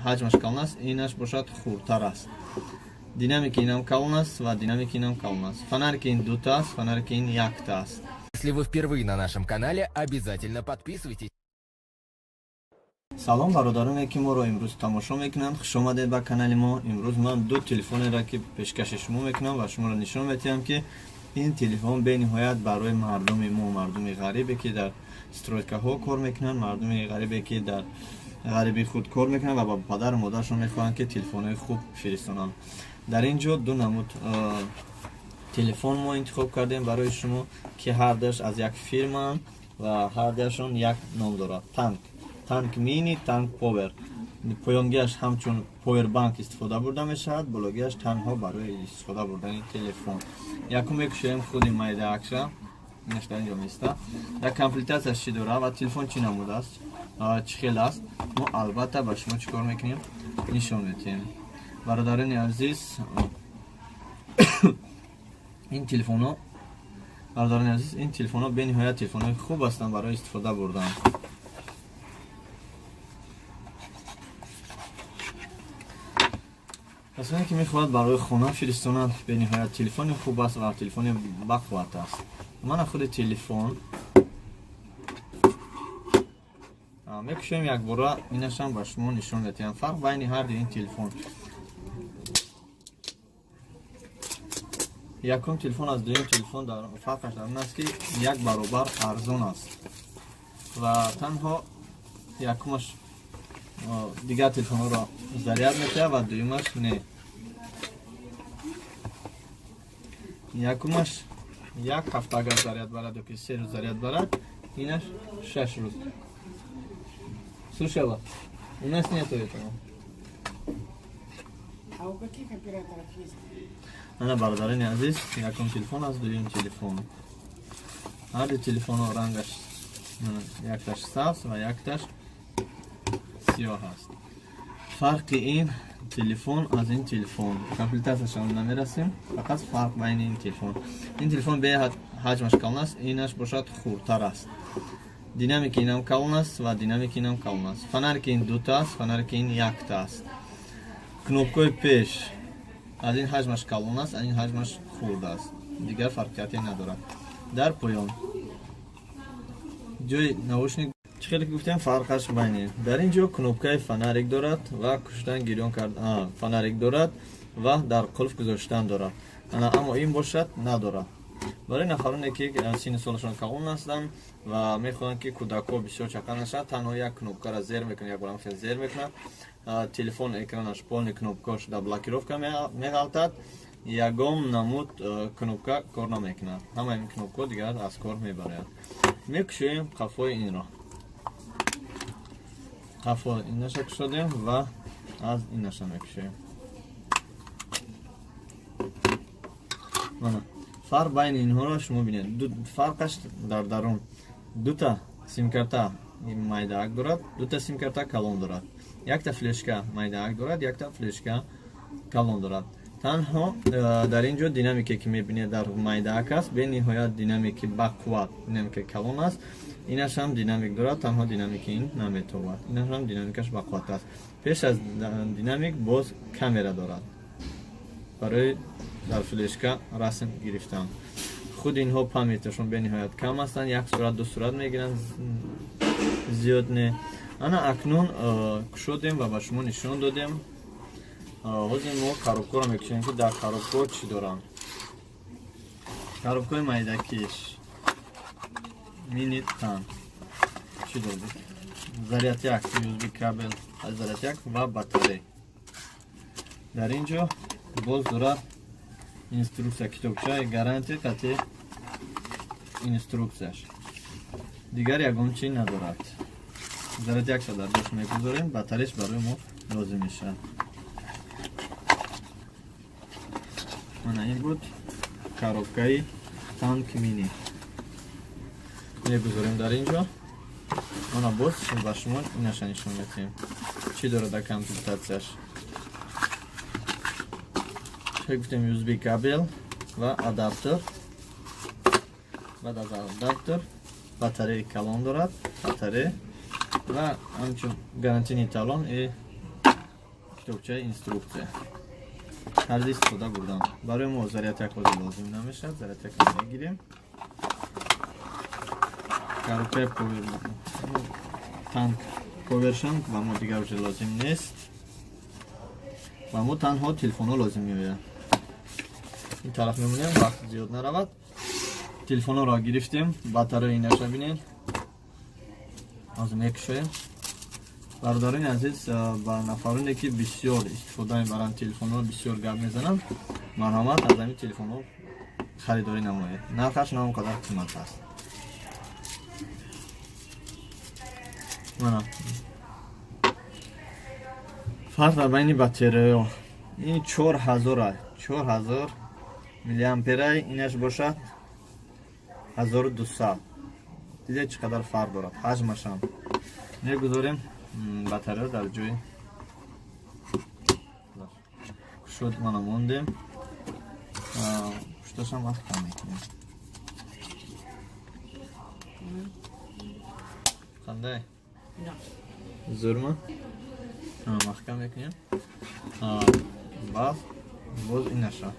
Ҳаҷмаш калон аст, инаш бошад хурдтар аст. Динамики инам калон аст ва динамики инам калон аст. Фонарики ин дута аст, фонарики ин якта аст. Если вы впервые на нашем канале, обязательно подписывайтесь. Салом, бародароне, ки моро имрӯз тамошо мекунанд, хушомадед ба канали мо. Имрӯз ман ду телефонеро ки пешкаши шумо мекунам ва шуморо нишон медиҳам, ки ин телефон бениҳоят барои мардуми мо, мардуми ғарибе, ки дар стройкаҳо кор мекунанд, мардуми ғарибе, ки дар ғариби худ кор мекунанд ва ба падару модарашон мехоҳанд, ки телефонҳои хуб фиристонанд. Дар ин ҷо ду намуд телефон мо интихоб кардем барои шумо, ки ҳардуяш аз як фирмаанд ва ҳардуяшон як ном дорад: Танк, Танк Мини, Танк Повер. Поёнгиаш ҳамчун повербанк истифода бурда мешавад, бологиаш танҳо барои истифода бурдани телефон. Якум мекушоем худи майдаакша, инаш дар инҷо места. Дар комплектатсияш чӣ дорад ва телефон чӣ намудааст, чӣ хел аст, мо албатта ба шумо чӣ кор мекунем, нишон медиҳем. Бародарони азиз, ин телефонҳо, бародарони азиз, ин телефонҳо бениҳоят телефонҳои хуб ҳастанд барои истифода бурдан. Касоне, ки мехоҳад барои хона фиристонанд, бениҳоят телефони хуб аст ва телефони бақувват аст. Мана худи телефон мекушоем якбора, инашам ба шумо нишон медиҳам. Фарқ байни ҳарду ин телефон: якум телефон аз дуюм телефон дар фарқаш дар он аст, ки як баробар арзон аст ва танҳо якумаш дигар телефонҳоро заряд метиҳад ва дуюмаш не. Якумаш як ҳафта агар заряд барад ёки 3 рӯз заряд барад, инаш 6 рӯз. Слушай, у нас нету этого. А у каких операторов есть? Ана, бародарони азиз, якум телефон аз дуюм телефон. Ҳарду телефонҳо рангаш якташ сабз ва якташ сиёҳ аст. Фарқи ин телефон аз ин телефон, комплектатсияшон намерасем, фақат фарқ байни ин телефон: ин телефон беҳад ҳаҷмаш калон аст, инаш бошад хурдтар аст. Динамики инам калон аст ва динамики инам калон аст. Фонарики ин дута аст, фонарики ин якта аст. Кнопкаи пеш аз ин ҳаҷмаш калон аст, аз ин ҳаҷмаш хурд аст, дигар фарқияте надорад. Дар поён ҷои наушник. Чӣ хеле ки гуфтем, фарқаш байни дар ин ҷо кнопкаи фонарик дорад ва куштан гирён кард, фонарик дорад ва дар қулф гузоштан дорад. Ана, аммо ин бошад надорад. Барои нафароне, ки синну солашон калон ҳастанд ва мехоҳанд, ки кӯдакҳо бисёр чақа нашаванд, танҳо як кнопкаро зер мекунад, як борам хел зер мекунад, телефон экранаш полный кнопкаош дар блокировка меғалтад, ягон намуд кнопка кор намекунад, ҳамаи ин кнопкаҳо дигар аз кор мебарояд. Мекушоем қафои инро, қафо инаша кушодем ва аз инаша мекушоем. Мана, фарқ байни инҳоро шумо бинед. Фарқаш дар дарун: дута симкарта майдаак дорад, дута симкарта калон дорад, якта флешка майдаак дорад, якта флешка калон дорад. Танҳо дар ин ҷо динамике, ки мебинед, дар майдаак аст, бениҳоят динамики бақувват, динамики калон аст. Инаш ҳам динамик дорад, танҳо динамики ин наметобад, инаш ҳам динамикаш бақувват аст. Пеш аз динамик боз камера дорад барои дар флешка расм гирифтан. Худ инҳо памяташон бениҳоят кам ҳастанд, як сурат, ду сурат мегиранд, зиёд не. Ана, акнун кушодем ва ба шумо нишон додем. Ҳозир мо коробкаро мекушем, ки дар коробкаҳо чӣ доранд. Коробкаи майдакиш Мини Танк чӣ дорад? Заряд як, USB кабел, заряд як ва батарей. Дар ин ҷо боз дорад инструксия, китобчаи гарантия қати инструксияш, дигар ягон чи надорад. Заряд якша дар ҷош мегузорем, батареш барои мо лозим мешавад. Мана, ин буд коробкаи Танк Мини, мегузорем дар ин ҷо. Мана, боз ба шумо инаша нишон медиҳем, чӣ дорад дар комплектатсияш. Чӣ гуфтем? USB кабел ва адаптер. Баъд аз адаптер батареи калон дорад, батарея ва ҳамчун гарантийный талон и Китобчаи инструкция, тарзи истифода бурдан. Барои мо зарядка ҳозир лозим намешавад, зарядка мегирем. Коробкаи танк повершанк ба мо дигар уже лозим нест, ба мо танҳо телефонҳо лозим меояд. Ин тараф мемонем, вақт зиёд наравад. Телефонҳоро гирифтем, батареяи инаша бинед, ҳозир мекушоем. Бародарони азиз, ба нафароне, ки бисёр истифода мебаранд телефонҳо, бисёр гап мезананд, марҳамат, аз ҳамин телефонҳо харидорӣ намоед, нархаш на он қадар қимат аст. Мана фарқ дар байни батареяҳо: ин 4000-а, 4000 миллиамперай, инаш бошад 1200. Дидед, чӣ қадар фарқ дорад? Ҳаҷмашам мегузорем. Батарея дар ҷои шуд, мана мондем, пушташам маҳкам мекунем. Қандай зӯрма маҳкам мекунем. Баъд боз инаша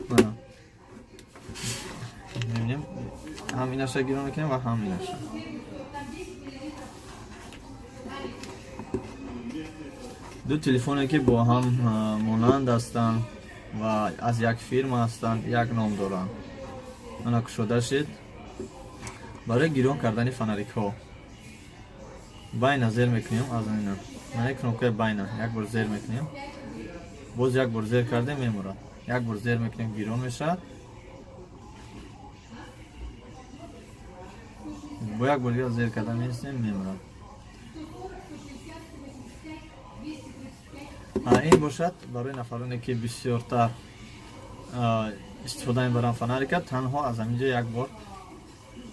мана мебинем, ҳам инаша гирон мекунем ва ҳам инаша. Ду телефоне, ки бо ҳам монанд ҳастанд ва аз як фирма ҳастанд, як ном доранд. Мана, кушода шид. Барои гирон кардани фонарикҳо байна зер мекунем. Аз ина, мана, кнопкаи байна як бор зер мекунем, боз як бор зер кардем, мемурад. Як бор зер мекунем, гирон мешавад, бо як бор дигар зер карда меистем, мемурад. Ин бошад барои нафароне, ки бисёртар истифода мебаранд фонарика, танҳо аз ҳамин ҷо як бор.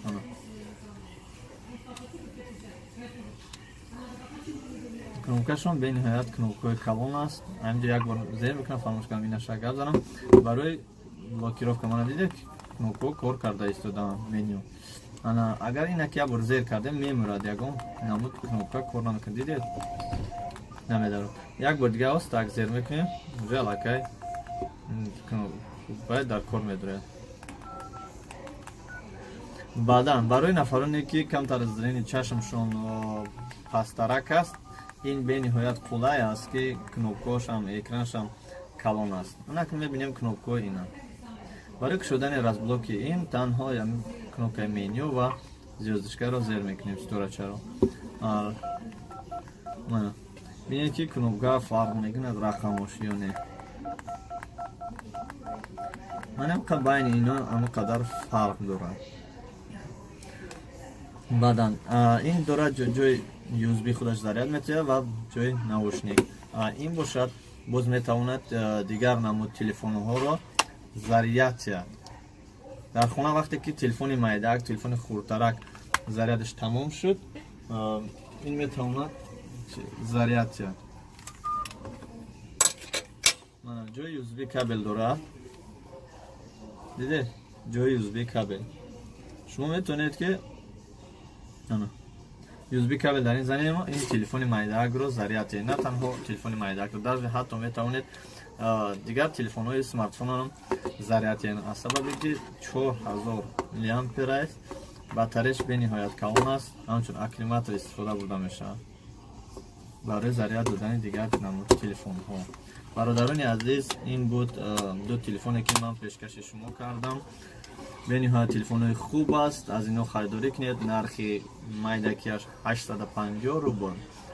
Ана. Кнопкашон бениҳоят кнопкаҳои калон аст. Ҳаминҷо як бор зер мекунам. Фаромӯш кардам, инаша гап занам. Барои блокировка, мана, дидед, кнопкаҳо кор карда истодаанд, меню. Ана, агар инак як бор зер кардем, мемурад, ягон намуд кнопка кор намекунад. Дидед, намедарод. Як бор дига остак зер мекунем, уже аллакай бояд дар кор медорад. Баъдан барои нафароне, ки камтар зрени чашмшон пасттарак аст, ин бениҳоят қулай аст, ки кнопкаҳошам, экраншам калон аст. Анак мебинем кнопкаҳои ина. Барои кушодани разблоки ин танҳо кнопкаи меню ва звёздочкаро зер мекунем, ситорачаро. Мана, бинед, ки кнопка фарқ мекунад рақамош ё не. Манам байни ино ҳамон қадар фарқ дорад. Баъдан ин дорад ҷои USB, худаш заряд метиҳад, ва ҷои наушник. Ин бошад, боз метавонад дигар намуд телефонҳоро заряд диҳад. Дар хона вақте ки телефони майдаак, телефони хурдтарак зарядаш тамом шуд, ин метавонад заряд диҳад. Мана, ҷои USB кабел дорад, дидед, ҷои USB кабел. Шумо метавонед, ки USB кабел дар ин занем, ин телефони майдаакро заряд диҳед. На танҳо телефони майдаакро, даже ҳатто метавонед дигар телефонҳои смартфонам заряд диҳед, аз сабабе ки 4000 миллиампер аст, батареяш бениҳоят калон аст, ҳамчун аккумулятор истифода бурда мешавад барои заряд додани дигар намуд телефонҳо. Бародарони азиз, ин буд ду телефоне, ки ман пешкаши шумо кардам. Бениҳоят телефонҳои хуб аст, аз ино харидорӣ кунед. Нархи майдакиаш 850 рубл,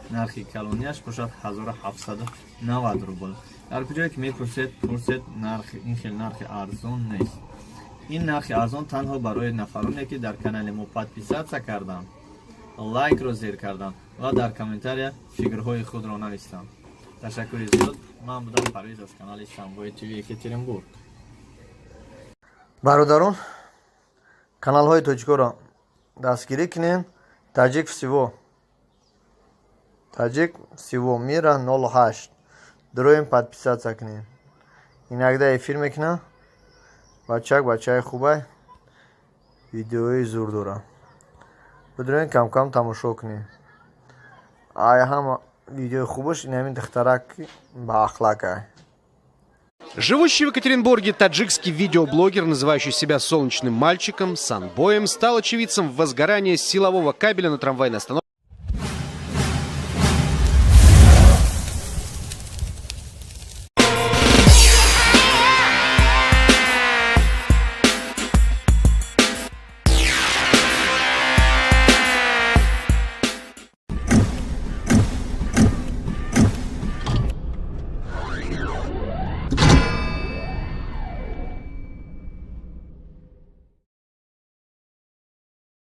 нархи калонияш бошад 1790 рубл. Дар куҷое ки мепурсед, пурсед, нархи ин хел нархи арзон нест. Ин нархи арзон танҳо барои нафароне, ки дар канали мо подписаться карданд, лайкро зер карданд ва дар комментария фикрҳои худро навистанд. Ташаккури зиёд. Ман будам Парвиз аз канали Самбои ТВ, Екатеринбург. Бародарон, каналҳои тоҷикоро дастгирӣ кунед. Таҷик всего, Таҷик всего мира 08 дуроем, подписаться кунед. Иногда эфир мекунам. Бачак бачаи хубай. Видеои зур дорам, бидурен, камкам тамошо кунем. Ай ҳама видеои хубаш ин ҳамин духтарак баахлакай. Живущий в Екатеринбурге таджикский видеоблогер, называющий себя солнечным мальчиком, Санбоем, стал очевидцем возгорания силового кабеля на трамвайной остановке.